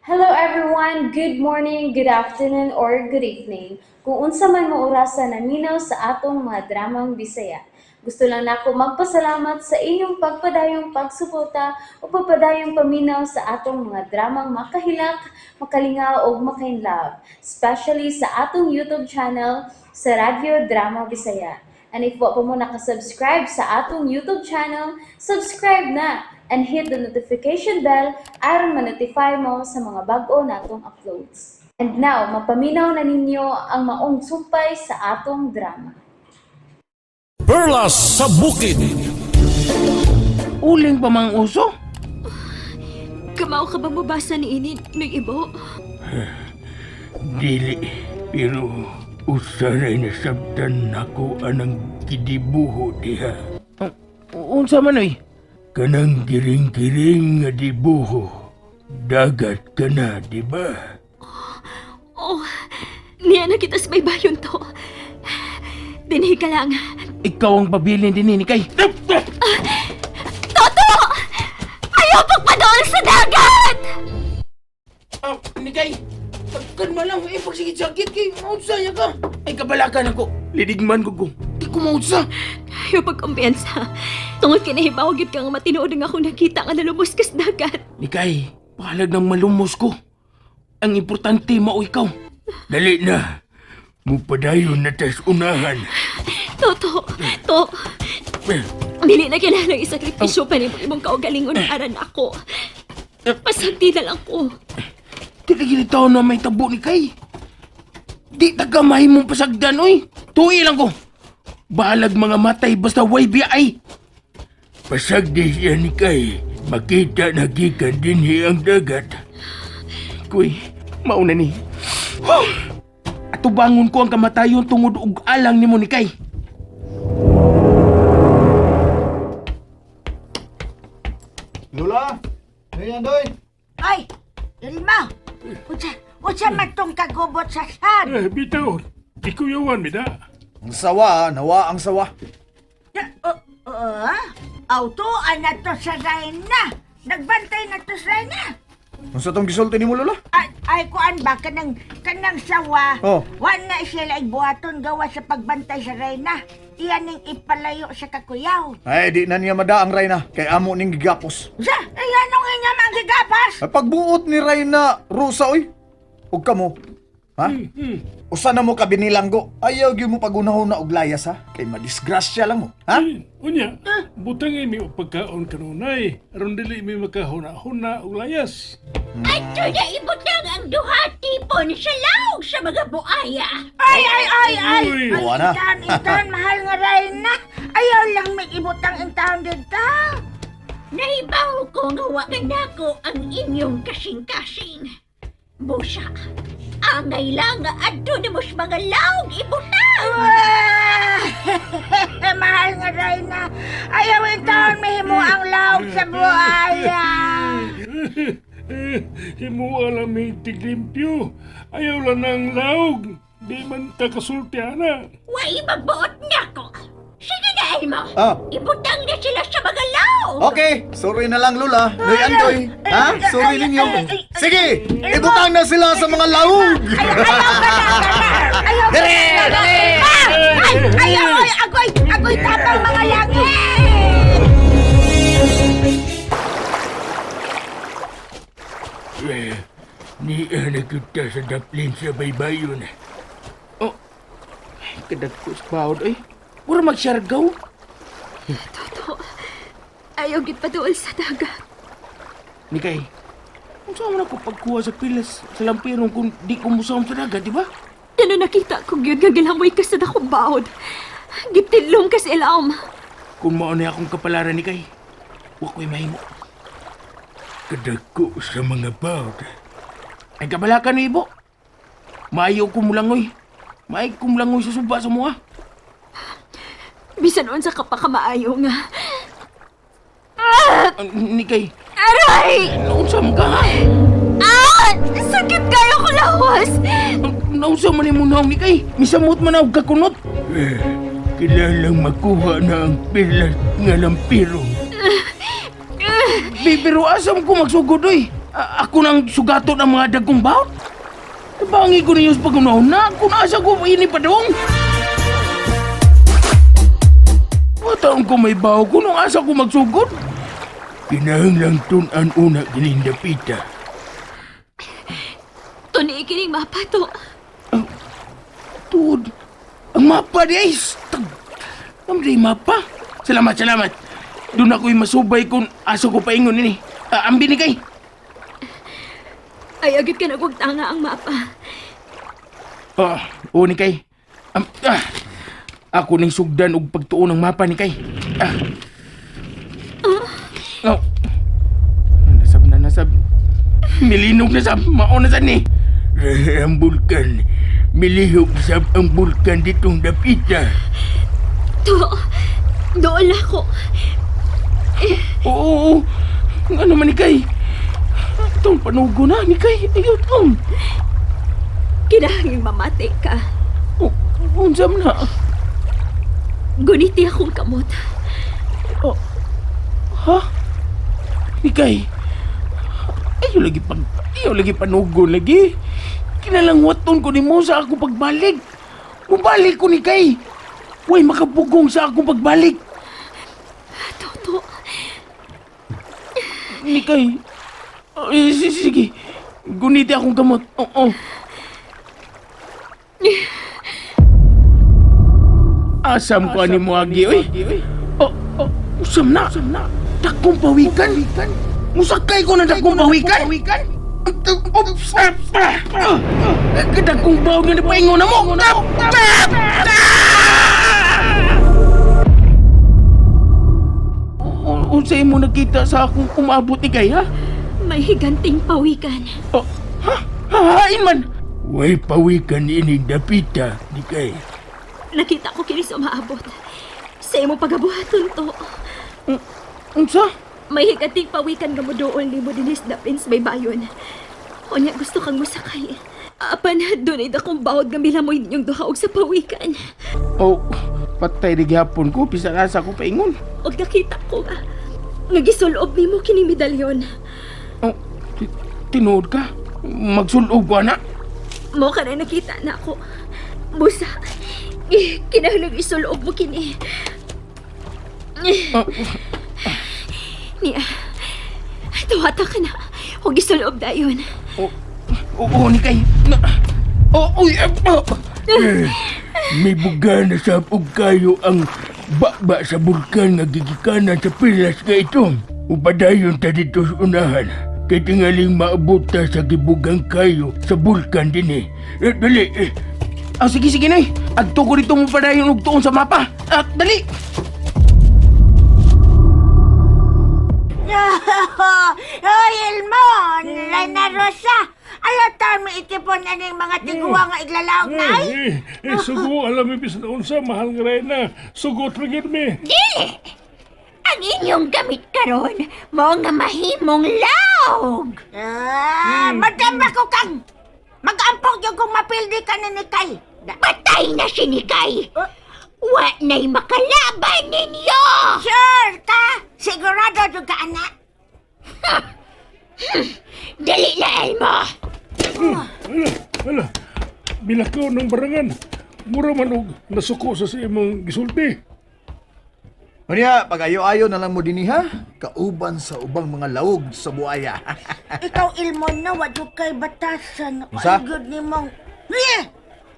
Hello everyone! Good morning, good afternoon, or good evening. Kung unsa man mo orasa naminaw sa atong mga dramang Bisaya. Gusto lang nako magpasalamat sa inyong pagpadayong pagsuporta o pagpadayong paminaw sa atong mga dramang makahilak, makalingaw ug makainlove, especially sa atong YouTube channel sa Radyo Drama Bisaya. And if wa pa mo nakasubscribe sa atong YouTube channel, subscribe na and hit the notification bell aron ma-notify mo sa mga bag-o natong uploads. And now, mapaminaw na ninyo ang maong sumpay sa atong drama. Perlas sa Bukid. Uling pa mang uso? Kamao ka ba mabasa ni ini ng ibo? Dili, pero usaray nasabtan nako anang gidibuho diha. Unsa man oy? Kanang giring-giring nga dibuho. Dagat ka na, di ba? Oh, niya na kita sa baybayon to. Dinhi ka lang. Ikaw ang pabilin din ni kay. Toto! Ayaw pagpadool sa dagat! Ah, Nikay, tagkan man lang eh pagsigit-sakit kay maunsa ya ka. Ay kabalakan ako. Lidigman ko ko. Di ko maunsa. Ayaw pagkumpiyansa. Tungod kinahibaw gyud ka nga matinuod nga akong nakita nga nalumos kas dagat. Nikay, pahalag ng malumos ko. Ang importante mao ikaw. Dali na. Mupadayon na tas unahan. Toto, to, dili na kailangan isakripisyo pa nimo imong kaugalingon aran ako. Pasagdi na lang ko. Di ka ginitaw na may tabo ni Kay. Di ta ka mahimong pasagdan, oy. Tuwi lang ko. Bahalag mga matay basta way biyay. Pasagdi siya ni Kay. Makita na gikan dinhi ang dagat. Kuy, mauna ni. Huh! Atubangon ko ang kamatayon tungod og alang nimo ni Kay. Lola! Ayan, Doy! Ay, Ilma! Unsa, unsa man tong kagubot sa sad? Eh, bitaw. Ikuyawan, mida. Ang sawa, nawa ang sawa. Auto, ana to sa Reyna. Nagbantay na to sa Reyna. Unsa tong gisulti nimo, Lola? Ay, ay kuan ba kanang kanang sawa. Oh. Wa na sila buhaton gawa sa pagbantay sa Reyna. Iyan ning ipalayo sa kakuyaw. Ay, di na niya mada ang Reyna kay amo ning gigapos. Sa, ay anong inya manggigapas? Ay, pagbuot ni Reyna Rosa, oy. Ug kamo. Ha? Usa na mo ka binilanggo. Ayaw gyud mo pagunahon na og layas ha. Kay madisgrasya lang mo, ha? Unya, butang imi o pagkaon kanunay. Aron dili mi makahuna-huna og layas. Adto na ibutang ang duha tipon sa laog sa mga buaya. Ay, ay, ay, ay! Uy. Ay, Buwa na. intahan, intahan, mahal nga Reyna. Ayaw lang may ibutang intahan dito. Nahibaw ko nga wa nako ang inyong kasing-kasing. Busa, angay lang nga adto nimo sa mga laog ibutang. Ah! Mahal nga Reyna. Ayaw intaon mahimo ang laog sa buaya. Eh, himuha lang mi tiglimpyo. Ayaw lang ng laog. Di man ta kasulti ana. Wa magbuot nako. Sige na, Elmo. Ah. Ibutang na sila sa mga laog. Okay, sorry na lang Lola. Noy Andoy. Ha? Sorry ninyo. Sige, ibutang na sila sa mga laog. Ayaw, ayaw ka na, ka na. Ayaw ka na. Ah! Ay, ayaw, ay, agoy, agoy, tapang mga langit. Eh, niya na kita sa daplin sa baybayon. Oh, kadagko sa bawod, oy. Mura magsiargaw. Toto, ayaw gid paduol sa dagat. Nikay, unsa man ako pagkuha sa pilas sa lampirong kung di ko musaom sa dagat, di ba? Ano nakita ko gyud nga gilangoy ka sa dakong baod. Gitilom ka sa ilawom. Kung mao na akong kapalaran ni Kay, wa ko'y mahimo. Kadako sa mga bawd. Ay kabalakan ni Ibo. Maayo ko mulangoy. Maayo ko mulangoy sa suba sa mua. Bisan unsa ka pa kamaayo nga. Nikay, Aray! naunsa man ka ha? Ah! Sakit kayo ko lawas! Naunsa man imo naong Nikay? Misamot man og kakunot. Eh, kilalang makuha na ang pilas nga lampirong. Pero asam ko magsugod oy. Ako nang sugaton ang mga dagkong bawon. Tabangi ko ninyo sa pag-unahon na kung asa ko ini pa dong. Wataon ko may bawo ko nung asa ko magsugod. Kinahanglang tun-an una kining dapita. Tuni kining mapa to. Tuod. Ang mapa di ay. Ang di mapa. Salamat, salamat. Doon ako'y masubay kung asa ko paingon ini. Ah, ambi ni kay. Ay agad ka nagwagtanga ang mapa. Ah, oo ni kay. Ako ning sugdan og pagtuon ng mapa ni kay. Ah. Oh. Nasab na nasab. Milinog na sab. Mao na sad ni. Eh, ang bulkan. Milihok sab ang bulkan ditong dapita. To, doon ako. Oo, oo. Ano man ni kay? Itong panugo na ni kay. Ayaw tong. Kinahanglang mamati ka. Oh, unsa man na? Guniti akong kamot. Oh. Ha? Nikay. Ayaw lagi pag ayaw lagi panugo lagi. Kinalangwaton ko nimo sa akong pagbalik. Mubalik ko ni kay. Way makapugong sa akong pagbalik. Toto, Nikay. Oh, eh, sige. Guniti akong gamot. Oo. Asam ko ani mo agi oy. Oh, oh, usam na. Usam na. Dakong pawikan. Musakay ko na dakong pawikan. Oops. Ah, ah, ah. Kadakong bawog nga napaingon na mo. Ah, ah, ah. Unsay mo nakita sa akong umabot ni kay ha? may higanting pawikan. Oh, ha? Hahain man. Way pawikan ining dapita ni kay. Nakita ko kini sa umaabot. Sa imo pagabuhaton to. Unsa? May higanting pawikan nga moduol nimo dinis dapin sa baybayon. Unya gusto kang musakay. Apan dunay dakong bawod nga milamoy ninyong duha og sa pawikan. Oh, patay di gihapon ko bisan asa ko paingon. Og nakita ko nga nga gisulob nimo kining medalyon. Oh, tinuod ka? Magsulob ko ana. Mo ka na nakita na ako. Busa, eh, kinahanglan isulob mo kini. Ah, Niya, tuwata ka na. Huwag isulob dayon. oh, oo, ni kay. Na, oh, uy, eh, oh. Eh, may buga na sab og kayo ang baba sa bulkan nga gigikanan sa pilas nga ito. Upadayon ta dito sa unahan. Kay tingaling maabot ta sa gibugang kayo sa bulkan dinhi. Eh, dali eh. Ah, sige, sige, nay. Adto ko dito mo padayon og tuon sa mapa. Ah, dali. Hoy, Elmon! Lena Rosa! Ayaw taon mo itipon aning mga tiguwa nga iglalaog na ay! Eh, eh, sugo, alam mo, bisan unsa, mahal nga Reyna. Sugot ra gyud mi. Dili! Ang inyong gamit karon mao nga mahimong laog. Ah, madama ko kang! Mag-ampog yung kung mapildi ka ni Nikay! Patay na si Nikay. Wa na'y makalaban ninyo. Sure ka! Sigurado jud ka, anak! Dali na, Elmo. Ala, ala. Bilakaw ng barangan. Mura man og nasuko sa imong gisulti. Unya, pag ayo-ayo na lang mo dinhi ha. Kauban sa ubang mga lawog sa buaya. Ikaw, Ilmon, na wa jud kay batasan. Unsa? Ay, gyud nimong... Eh!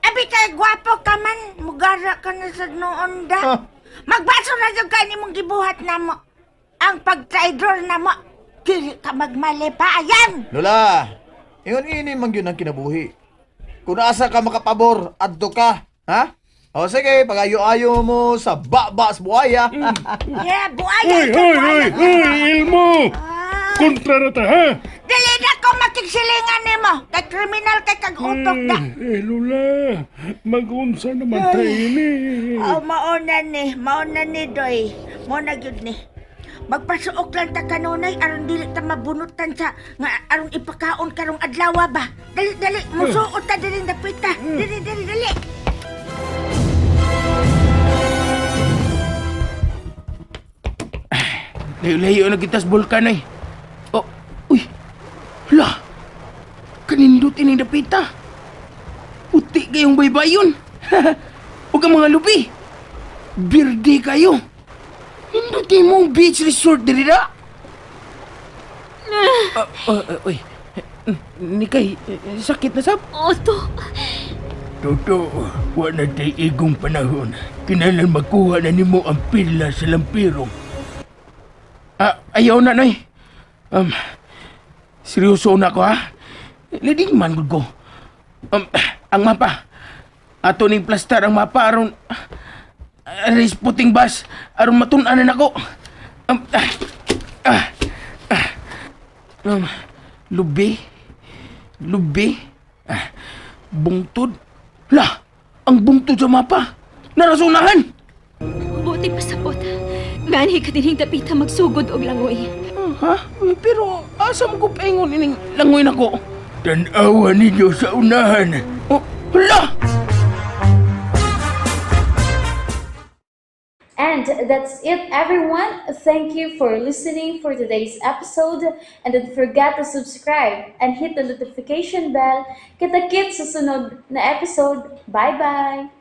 Abi kay gwapo ka man, mugara ka na sa noon da. Magbaso na jud kay nimong gibuhat namo. Ang pagtraidor namo, dili ka magmali pa. Ayan! Lola, ingon ini man gyud ang kinabuhi. Kung asa ka makapabor, adto ka, ha? O sige, pag ayo-ayo mo sa baba sa buaya. Yeah, buaya Uy, ikaw, uy, buaya. uy, uy, Ilmo! Kontra na ta, ha? Dili na ko makigsilingan nimo. Kay kriminal kay kag utok da. Eh, eh, Lola, mag-unsa naman ta ini. Oh, mauna ni Doy. Mauna gyud ni. Magpasuok lang ta kanunay aron dili ta mabunutan sa nga aron ipakaon karong adlaw ba. Dali dali, musuot ta diri dapita. Dili dali dali. Layo-layo na kita sa bulkan ay. Oh, uy. Kanindot ini dapita. Puti kayong baybayon. Ug ang mga lubi. Birde kayo. Nindot kay mong beach resort diri ra. Ah, ah, ah, uy. Nikay, sakit na sab. Otto, Totoo, wa na tay igong panahon. Kinahanglan makuha na nimo ang pila sa lampirong. Ah, ayaw na, Noy. Seryoso na ko, ha? Lading man gud ko. Ang mapa. Ato ning plastar ang mapa aron aris puting bus aron matun-an na nako. Um, ah, ah, ah. Lubi. Lubi. Ah, bungtod. Lah, ang bungtod sa mapa. Narasunahan. Buti pasabot. Nganhi ka dinhing dapita magsugod og langoy. Ha? Pero asa mo ko paingon ining langoy nako? Tanawa ninyo sa unahan. Oh, hala! And that's it, everyone. Thank you for listening for today's episode. And don't forget to subscribe and hit the notification bell. Kita-kits sa sunod na episode. Bye-bye!